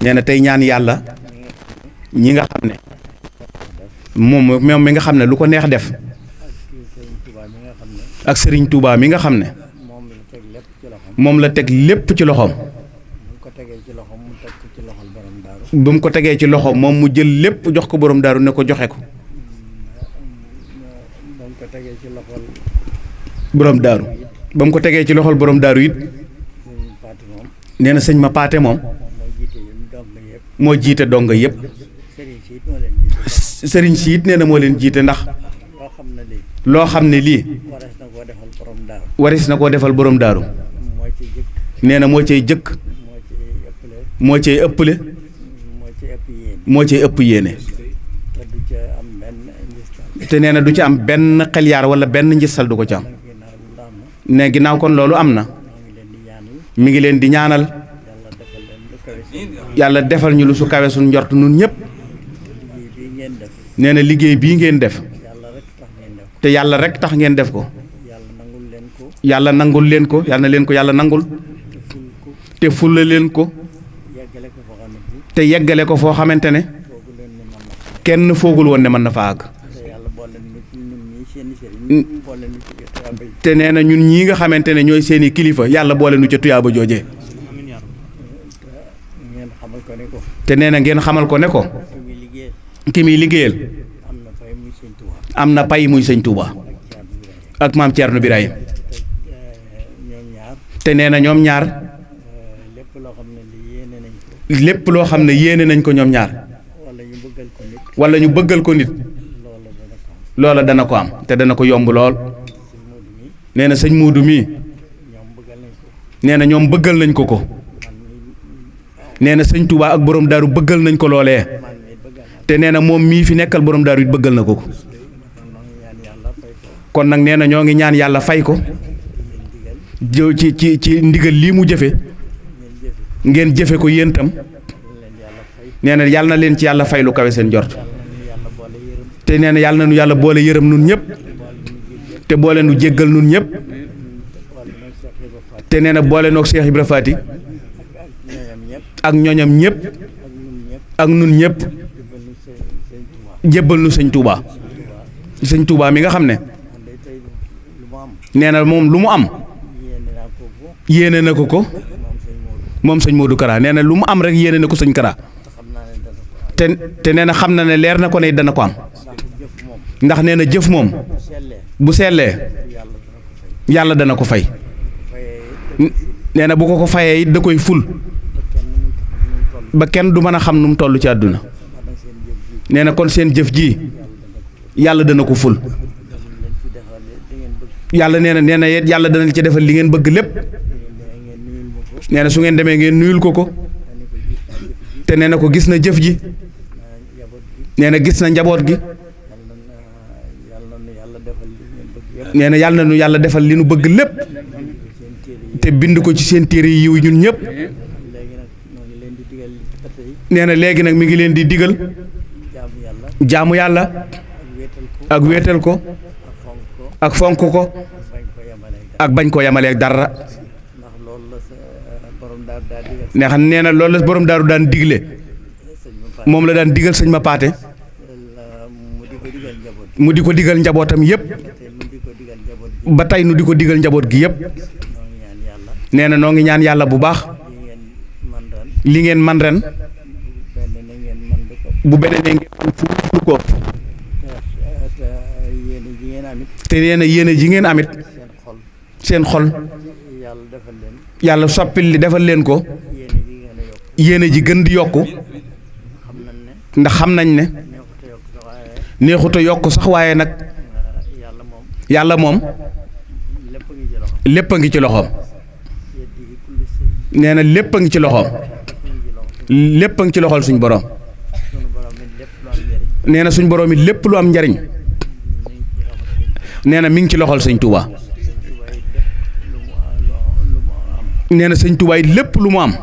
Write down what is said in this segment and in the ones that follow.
nee na tey ñaan yàlla ñi nga xam ne moom mi nga xam ne lu ko neex def ak Serigne Touba mi nga xam ne moom la teg lépp ci loxoom ba mu ko tegee ci loxoom moom mu jël lépp jox ko borom daaru ne ko joxe ko borom daaru ba mu ko tegee ci loxol borom daaru it nee na sëñ ma paate moom moo jiite donga yëpp sëriñ si it nee na moo leen jiite ndax loo xam ne lii waris na koo defal borom daaru nee na moo cay jëkk moo cay ëpple moo cay ëpp yéene te nee na du ci am benn xel yaar wala benn njësal du ko ci am ne ginnaaw kon loolu am na mi ngi leen di ñaanal yàlla defal ñu lu su kawe suñ njort nun ñëpp nee na liggéey bii ngeen def te yàlla rek tax ngeen def ko yàlla nangul leen ko yàlla na leen ko yàlla nangul te fulla leen ko te yeggale ko foo xamante ne kenn foogul woon ne mën na fa àgg te nee na ñun ñii nga xamante ne ñooy seeni kilifa yàlla boole nu ca tuyaaba joojee te nee na ngeen xamal ko ne ko ki muy liggéeyal am na pay muy sëñ Touba ak maam Thierno Birahim te nee na ñoom ñaar lépp loo xam ne yéene nañ ko ñoom ñaar wala ñu bëggal ko nit loola dana ko am te dana ko yomb lool nee na sëñ Muudu mii nee na ñoom bëggal nañ ko ko nee na sëñ Touba ak borom daaru bëggal nañ ko loolee te nee na moom mii fi nekkal borom daaru it bëggal na ko ko kon nag nee na ñoo ngi ñaan yàlla fay ko ci ndigal lii mu jëfe ngeen jëfe ko yéen tam nee na yàlla na leen ci yàlla fay lu kawe seen jort te nee na yàlla na nu yàlla boole yërëm nun ñëpp te boole nu jéggal nun ñëpp te nee na boole noog Cheikh Ibra Faty ak ñoñam ñëpp ak nun ñëpp jébbal nu sëñ Touba sëñ Touba mi nga xam ne nee na moom lu mu am yéene na ko moom sëñ Modou Kara nee na lu mu am rek yéene na ko sëñ Kara te nee na xam na ne leer na ko ne dana ko am ndax nee na jëf moom bu sellee yàlla dana ko fay nee na bu ko fayee it da koy ful ba kenn du mën a xam nu mu toll ci àdduna nee na kon seen jëf ji yàlla dana ko ful yàlla nee na yàlla dana ci defal li ngeen bëgg lépp nee na su ngeen demee ngeen nuyul ko te nee na ko gis na jëf ji nee na gis na njaboot gi nee na yàlla na nu yàlla defal li nu bëgg lépp te bind ko ci seen téere yiw ñun ñëpp nee na léegi nag mi ngi leen di digal jaamu yàlla ak wéetal ko ak fonk ko ak bañ ko yamaleeg dara neex nee na loolu la borom daaru daan digle moom la daan digal sëñ ma paate mu di ko digal njabootam yëpp ba tey nu di ko digal njaboot gi yëpp nee na noo ngi ñaan yàlla bu baax li ngeen man ren bu beneen ngeen man fu ko te nee na yéene ji ngeen amit seen xol yàlla soppil li defal leen ko yéene ji gën di yokku ndax xam nañ ne neexut a yokk sax waaye nag yàlla moom lépp a ngi ci loxoom nee na lépp a ngi ci loxoom lépp a ngi ci loxol suñ borom nee na suñ borom it lépp lu am njariñ nee na mi ngi ci loxol sëñ Touba nee na sëñ Touba it lépp lu mu am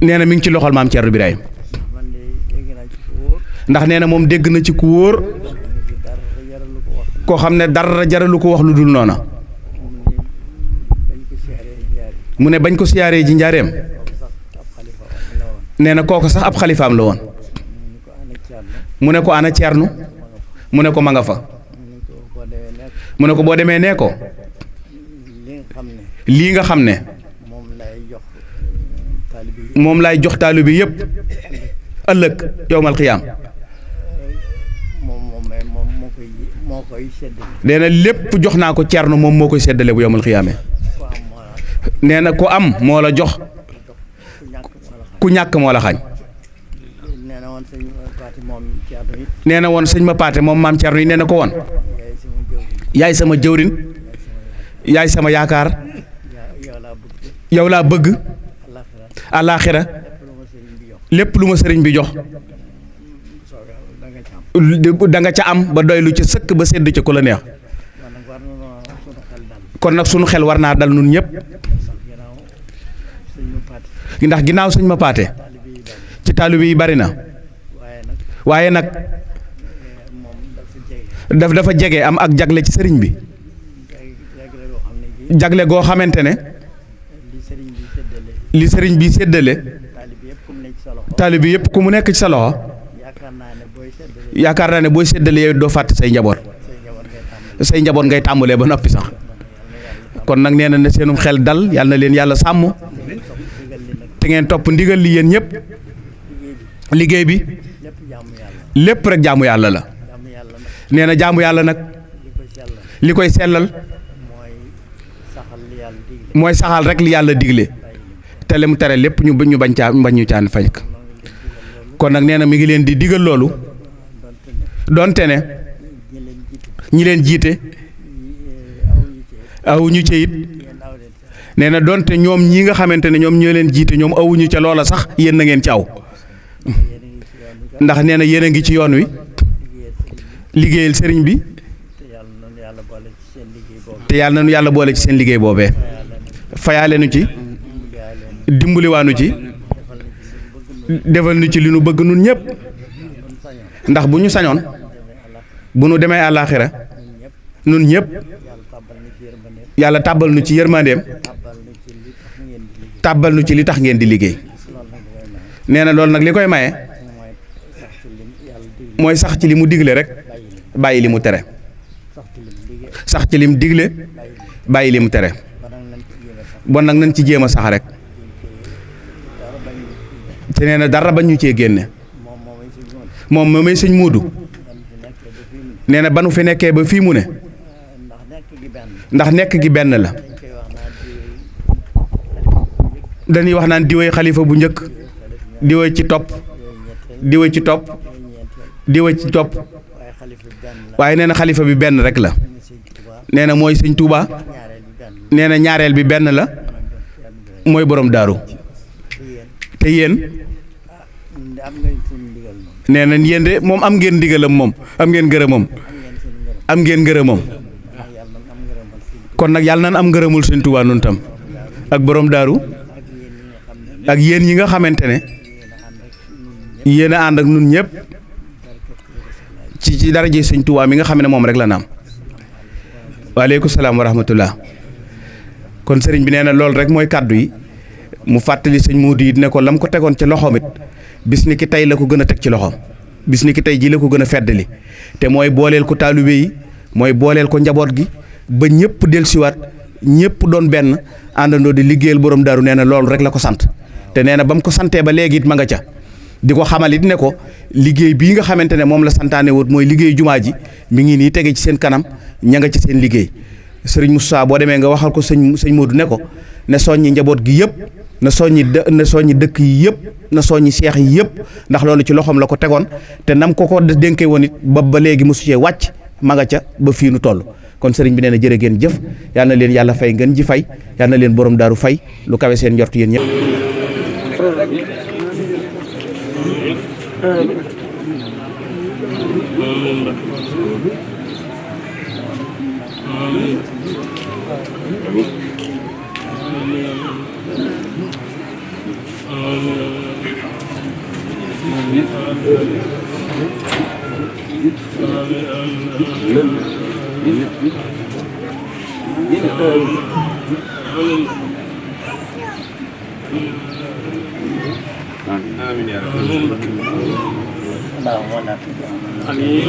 nee na mi ngi ci loxol maam Thierno Birahim ndax nee na moom dégg na ci ku wóor koo xam ne dara jaralu ko wax lu dul noona mu ne bañ ko siyaaree ji njaareem nee na kooku sax ab xalifaam la woon mu ne ko ana Ceerno mu ne ko ma nga fa mu ne ko boo demee nee ko lii nga xam ne moom laay jox taalibe bi yëpp ëllëg yowmal xiyaam nee na lépp jox naa ko Ceerno moom moo koy séddale bu yowmal xiyaamee nee na ku am moo la jox ku ñàkk moo la xañ nee na woon sëñ ma paate moom maam Ceerno yi nee na ko woon yaay sama jëwrin yaay sama yaakaar yow laa bëgg àllaaxira lépp lu ma sëriñ bi jox da nga ca am ba doylu ci sëkk ba sedd ci ku la neex kon nag sunu xel war naa dal nun ñëpp ndax ginnaaw sëñ ma paate ci taalibe yi bari na waaye nag dafa jege am ak jagle ci sëriñ bi jagle goo xamante ne li sëriñ bi séddale taalibe yëpp ku mu nekk ci sa loxo yaakaar naa ne booy séddale yow doo fàtte say njaboot ngay tàmbalee ba noppi sax kon nag nee na ne seenum xel dal yàlla na leen yàlla sàmm te ngeen topp ndigal li yéen ñëpp liggéey bi lépp rek jaamu yàlla la nee na jaamu yàlla nag li koy sellal mooy saxal rek li yàlla digle te li mu tere lépp ñu bañ ñu caan fekk kon nag nee na mi ngi leen di digal loolu doonte ne ñi leen jiite awuñu ca it nee na doonte ñoom ñi nga xamante ne ñoom ñoo leen jiite ñoom awuñu ca loola sax yéen na ngeen ci aw ndax nee na yéen a ngi ci yoon wi liggéeyal sëriñ bi te yàlla na nu yàlla boole ci seen liggéey boobee fayaale nu ci dimbaliwaanu ci defal nu ci li nu bëgg nun ñëpp ndax bu ñu sañoon bu nu demee àllaaxira nun ñëpp yàlla tàbbal nu ci yërmandeem tàbbal nu ci li tax ngeen di liggéey nee na loolu nag li koy maye mooy sax ci li mu digle rek bàyyi li mu tere sax ci li mu digle bàyyi li mu tere bon nag nañ ci jéem a sax rek te nee na dara bañ ñu cee génne moom moomay sëñ Muudu nee na ba nu fi nekkee ba fii mu ne ndax nekk gi benn la dañuy wax naan diwee xalifa bu njëkk diwee ci topp diwee ci topp diwee ci topp waaye nee na xalifa bi benn rek la nee na mooy sëñ Tuuba nee na ñaareel bi benn la mooy borom daaru te yéen nee na yéen de moom am ngeen ndigalam moom am ngeen ngërëmam am ngeen ngërëmam kon nag yàlla nan am ngërëmul sëñ Tuuba noonu tam ak borom daaru ak yéen ñi nga xamante ne yéen a ànd ak nun ñëpp ci daraje sëñ Tuuba mi nga xam ne moom rek la naam. waaleykum salaam wa rahmatullah. kon sëriñ bi nee na loolu rek mooy kàddu yi mu fàttali sëñ Muudu yi ne ko lam ko tegoon ci loxoom it bis ni ki tey la ko gën a teg ci loxoom bis ni ki tey jii la ko gën a feddali te mooy booleel ko taalibe yi mooy booleel ko njaboot gi ba ñëpp dellusiwaat ñëpp doon benn àndandoo di liggéeyal borom daaru nee na loolu rek la ko sant te nee na ba mu ko santee ba léegi it ma nga ca di ko xamal it ne ko liggéey bii nga xamante ne moom la santaane wut mooy liggéey jumaa ji mi ngi nii tege ci seen kanam ña nga ci seen liggéey sëriñ Moussa boo demee nga waxal ko sëñ Modou ne ko ne soññi njaboot gi yëpp na soññi dëkk yi yëpp na soññi seex yi yëpp ndax loolu ci loxoom la ko tegoon te nam ko dénkee woon it ba léegi mosu cee wàcc ma nga ca ba fii nu toll kon sëriñ bi nee na jërë ngeen jëf yal na leen yàlla fay ngeen ji fay yal na leen borom daaru fay lu kawe seen njort yéen ñëpp. آمين يا رب. اللهم لا تدع Amin.